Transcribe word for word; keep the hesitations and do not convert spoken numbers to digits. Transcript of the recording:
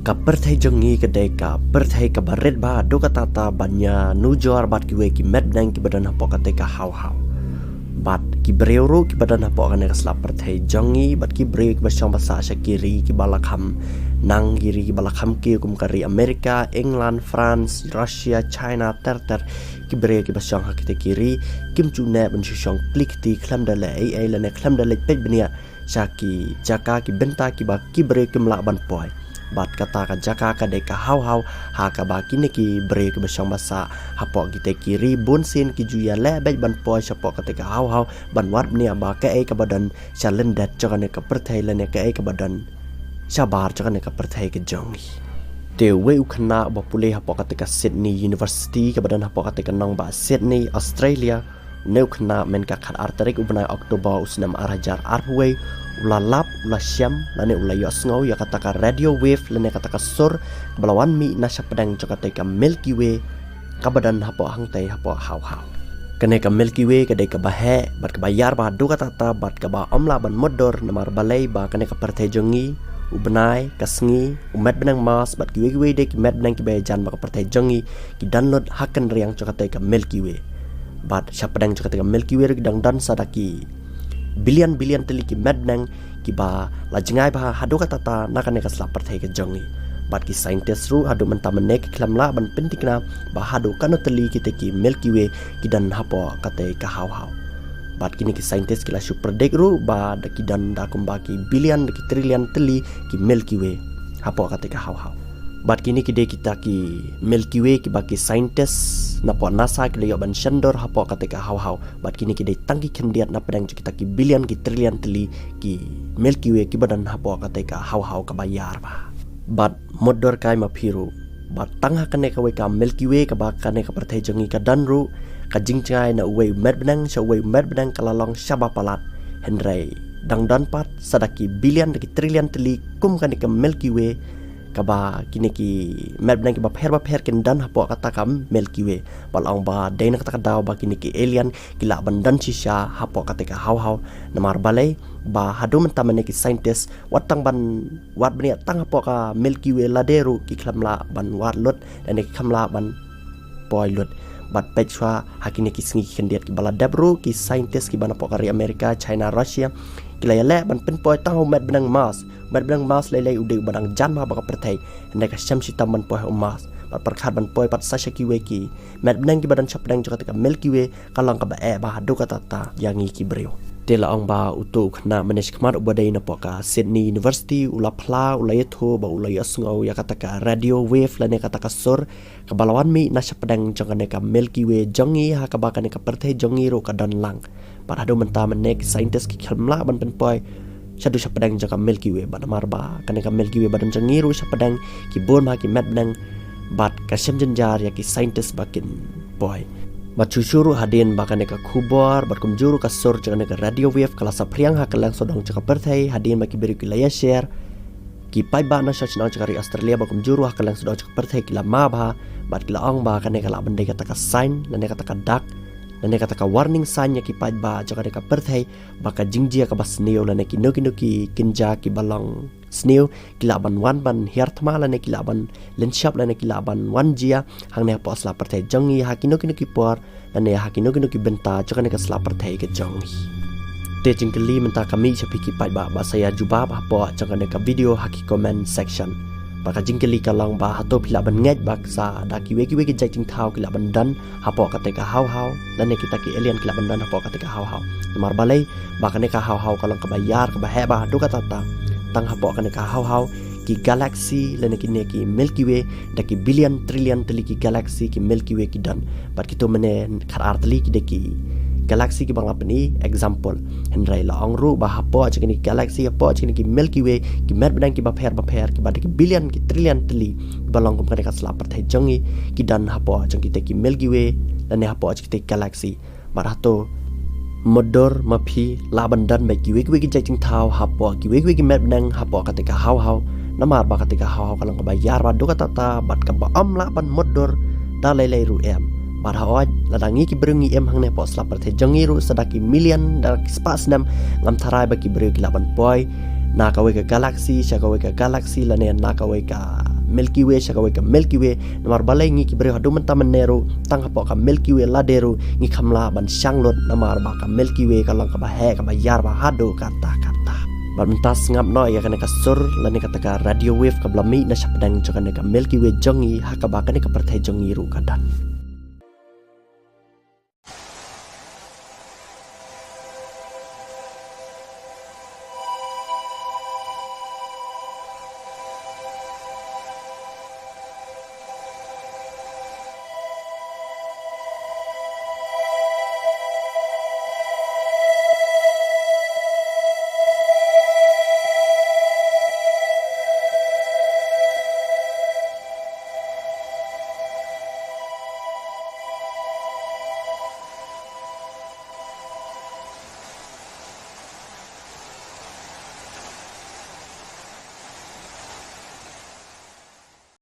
Ka pyrthei jong ngi ka dei ka pyrthei kaba rit bha haduh katta katta ban ïa nujor bad kiwei ki met bneng kiba don hapoh katei ka haw haw. Bad ki briew ruh kiba don hapoh kane ka sla pyrthei jong ngi, bad ki briew kiba shong ba sah sha ki ri kiba la kham nang, ki ri kiba la kham kiew kum ka ri America, England, France, Russia, China, ter ter, ki briew kiba shong ha kitei ki ri kim ju neh ban shu shong kli kti khlem da leh ei ei lane khlem da leit peit bniah sha ki jaka ki bynta kiba ki briew kim lah ban poi. Bad kata ka jaka ka dei ka haw haw, ha kaba kine ki briew kiba shong ba sah hapoh kitei ki ri bun sien ki ju ïa leh beit ban poi shapoh katei ka haw haw ban wad bniah ba kaei kaba don sha lyndet jong kane ka pyrthei lane kaei kaba don shabar jong kane ka pyrthei ka jong ngi. Te uwei u khynnah ba pule hapoh katei ka Sydney University kaba don hapoh katei ka nongbah Sydney, Australia, une u khynnah mynta ka khatar tarik u bnai October u snem ar hajar arphew wei, u la lap, u la shem lane u la ïohsngew ïa kata ka radio wave lane kata ka sur kaba la wan mih na shapdeng jong katei ka Milky Way kaba don hapoh hangtei hapoh haw haw. Kane ka Milky Way ka dei kaba heh bad kaba ïar bha haduh katta katta bad kaba ym lah ban mutdur, namar balei ba kane ka pyrthei jong ngi, u bnai, ka sngi, u met bneng Mars bad kiwei kiwei de ki met bneng kiba ïajan bad ka pyrthei jong ngi ki don lut ha kynriang jong katei ka Milky Way. Bad shapdeng jong katei ka Milky Way ruh ki dang don sa da ki billion billion tylli ki met bneng kiba la jngai bha haduh katta katta na kane ka sla pyrthei ka jong ngi. Bad ki scientist ruh haduh mynta mynne ki khlem lah ban pynthikna ba haduh katno tylli kitei ki Milky Way ki don hapoh katei ka haw haw. Bad kine ki scientist ki la shu predict ruh ba da ki don da kumba ki billion da ki trillion tylli ki Milky Way hapoh katei ka haw haw. Bad kine ki dei kita ki Milky Way kiba ki scientist napoh NASA ki la ïoh ban shon dur hapoh katei ka haw haw. Bad kine ki dei tang ki khyndiat na pdeng jong kita ki billion ki trillion tylli ki Milky Way kiba don hapoh katei ka haw haw kaba ïar bha. Bad mutdur kai ma phi ruh ba tang ha kane kawei ka Milky Way kaba kane ka pyrthei jong ngi ka don ruh, ka jingjngai na uwei u met bneng sha uwei u met bneng ka la long shaba palat. Hynrei dang don pat sa da ki billion da ki trillion tylli kum kane ka Milky Way, kaba kine ki met bneng kiba pher ba pher kin don hapoh kata ka Milky Way. Ba la ong ba dei na kata ka daw ba kine ki alien ki lah ban don shisha hapoh katei ka haw haw, namar balei ba haduh mynta mynne ki scientist wat tang ban wad bniah tang hapoh ka Milky Way lade ruh ki khlem lah ban wad lut lane ki khlem lah ban poi lut. Bad peit shuwa ha kine ki sngi ki khyndiat kiba la dep ruh ki scientist kiba napoh ka ri America, China, Russia ki la ïaleh ban pynpoi tang ha u met bneng Mars. Met bneng Mars lei lei u dei uba dang jan bha bad ka pyrthei, hynrei ka shem shitom ban poi ha u Mars bad pyrkhat ban poi pat sa sha kiwei ki met bneng kiba don shapdeng jong katei ka Milky Way ka long kaba eh bha haduh katta katta ïa ngi ki briew. Te la ong ba uto u khynnah mynne shakhmat uba dei napoh ka Sydney University u la phla, u la ïathuh bad u la ïohsngew ïa kata ka radio wave lane kata ka sur kaba la wan mih na shapdeng jong kane ka Milky Way jong ngi ha kaba kane ka pyrthei jong ngi ruh ka don lang. Bad haduh mynta mynne ki scientist ki khlem lah ban pynpoi shaduh shapdeng jong ka Milky Way bad namar ba kane ka Milky Way ba don jong ngi ruh shapdeng ki bun bha ki met bneng bad ka shem jynjar ïa ki scientist ba kin poi. Bad shuh shuh ruh hadien ba kane ka khubor bad kumjuh ruh ka sur jong kane ka radio wave ka la saphriang ha kylleng sawdong jong ka pyrthei, hadien ba ki briew ki la ïa share, ki paidbah na shnong shnong jong ka ri Australia bad kumjuh ruh ha kylleng sawdong jong ka pyrthei ki la map bha bad ki la ong ba kane ka lah ban dei kata ka sign lane kata ka dak lane kata ka warning sign ïa ki paidbah jong kane ka pyrthei ba ka jingjia kaba sniew lane kino kino ki kynja kiba long sniew ki lah ban wan ban hiar thma lane ki lah ban lynshop lane ki lah ban wan jia hangne hapoh sla pyrthei jong ngi ha kino kino ki por lane ha kino kino ki bynta jong kane ka sla pyrthei ka jong ngi. Te jingkylli mynta ka mih sha phi ki paidbah, ba sa ïa jubab hapoh jong kane ka video ha ki comment section. Bad ka jingkylli ka long ba hato phi lah ban ngeit ba sa da kiwei kiwei ki jait jingthaw ki lah ban don hapoh katei ka haw haw lane kita ki alien ki lah ban don hapoh katei ka haw haw. Namar balei ba kane ka haw haw ka long kaba ïar kaba heh bha haduh katta katta. Tang hapoh kane ka haw haw ki galaxy lane kine ki Milky Way da ki billion trillion tylli ki galaxy ki Milky Way ki don. Bad kito mynne khatar tylli ki dei ki galaxy kiba nga pyni example. Hynrei la ong ruh ba hapoh jong kine ki galaxy, hapoh jong kine ki Milky Way, ki met bneng kiba pher ba pher kiba da ki billion ki trillion tylli kiba long kum kane ka sla pyrthei jong ngi, ki don hapoh jong kitei ki Milky Way lane hapoh jong kitei ki galaxy. Bad hato mutdur ma phi lah ban don bad kiwei kiwei ki jait jingthaw hapoh kiwei kiwei ki met bneng hapoh katei ka haw haw? Namar ba katei ka haw haw ka long kaba ïar bha haduh katta katta bad kaba ym lah ban mutdur da lei lei ruh em. Bad hooid, lada ngi ki briew ngi im hangne hapoh sla pyrthei jong ngi ruh sa da ki million da ki spah snem, ngam tharai ba ki briew ki lah ban poi na kawei ka galaxy sha kawei ka galaxy lane na kawei ka Milky Way sha kawei ka Milky Way, namar balei ngi ki briew haduh mynta mynne ruh tang hapoh ka Milky Way lade ruh ngi kham lah ban shang lut, namar ba ka Milky Way ka long kaba heh kaba ïar bha haduh katta katta. Bad mynta sngap noh ïa kane ka sur lane kata ka radio wave kaba la mih na shapdeng jong kane ka Milky Way jong ngi, ha kaba kane ka pyrthei jong ngi ruh ka don.